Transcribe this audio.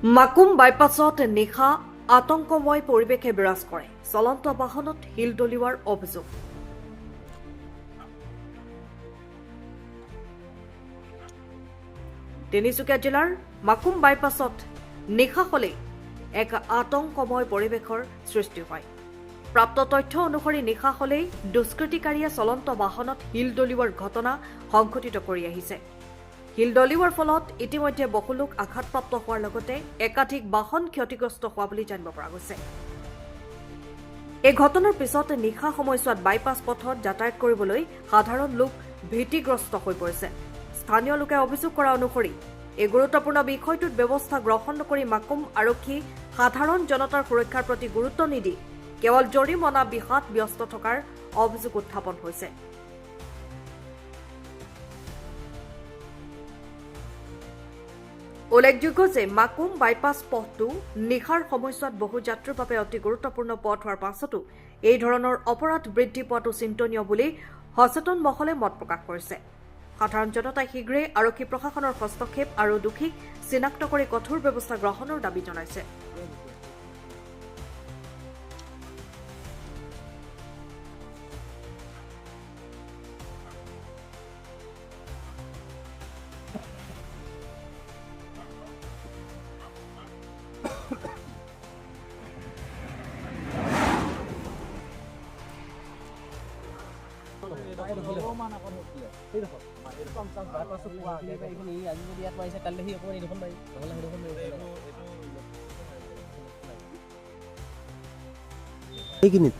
মাকুম বাইপাছত নিশা আতংকময় পৰিৱেশে বিৰাজ কৰে। চলন্ত বাহনত শিল দলিওৱাৰ অভিযোগ। তিনিচুকীয়া জিলাৰ মাকুম বাইপাছত নিশা হলেই এক আতংকময় পৰিৱেশৰ সৃষ্টি হয়। প্ৰাপ্ত তথ্য অনুসৰি নিশা হলেই দুষ্কৃতিকাৰীয়ে চলন্ত বাহনত শিল দলিওৱাৰ ঘটনা সংঘটিত কৰি আহিছে। শিল দলিওৱাৰ ফলত ইতিমধ্যে বহু লোক আঘাতপ্ৰাপ্ত হোৱাৰ লগতে একাধিক বাহন ক্ষতিগ্ৰস্ত হোৱা বুলি জানিব পৰা গৈছে। এই ঘটনাৰ পিছত নিশা সময়ছোৱাত বাইপাছ পথত যাতায়াত কৰিবলৈ সাধাৰণ লোক ভীতিগ্ৰস্ত হৈ পৰিছে। স্থানীয় লোকে অভিযোগ কৰা অনুসৰি এই গুৰুত্বপূৰ্ণ বিষয়টোত ব্যৱস্থা গ্ৰহণ নকৰি মাকুম আৰক্ষী সাধাৰণ জনতাৰ সুৰক্ষাৰ প্ৰতি গুৰুত্ব নিদি কেৱল জৰিমনা বিহাত ব্যস্ত থকাৰ অভিযোগ উত্থাপন হৈছে। উল্লেখযোগ্য যে মাকুম বাইপাছ পথটো নিশাৰ সময়ছোৱাত বহু যাত্ৰীৰ বাবে অতি গুৰুত্বপূৰ্ণ পথ হোৱাৰ পাছতো এই ধৰণৰ অপৰাধ বৃদ্ধি পোৱাটো চিন্তনীয় বুলি সচেতন মহলে মত প্ৰকাশ কৰিছে। সাধাৰণ জনতাই শীঘ্ৰেই আৰক্ষী প্ৰশাসনৰ হস্তক্ষেপ আৰু দোষীক চিনাক্ত কৰি কঠোৰ ব্যৱস্থা গ্ৰহণৰ দাবী জনাইছে। এইখিনিত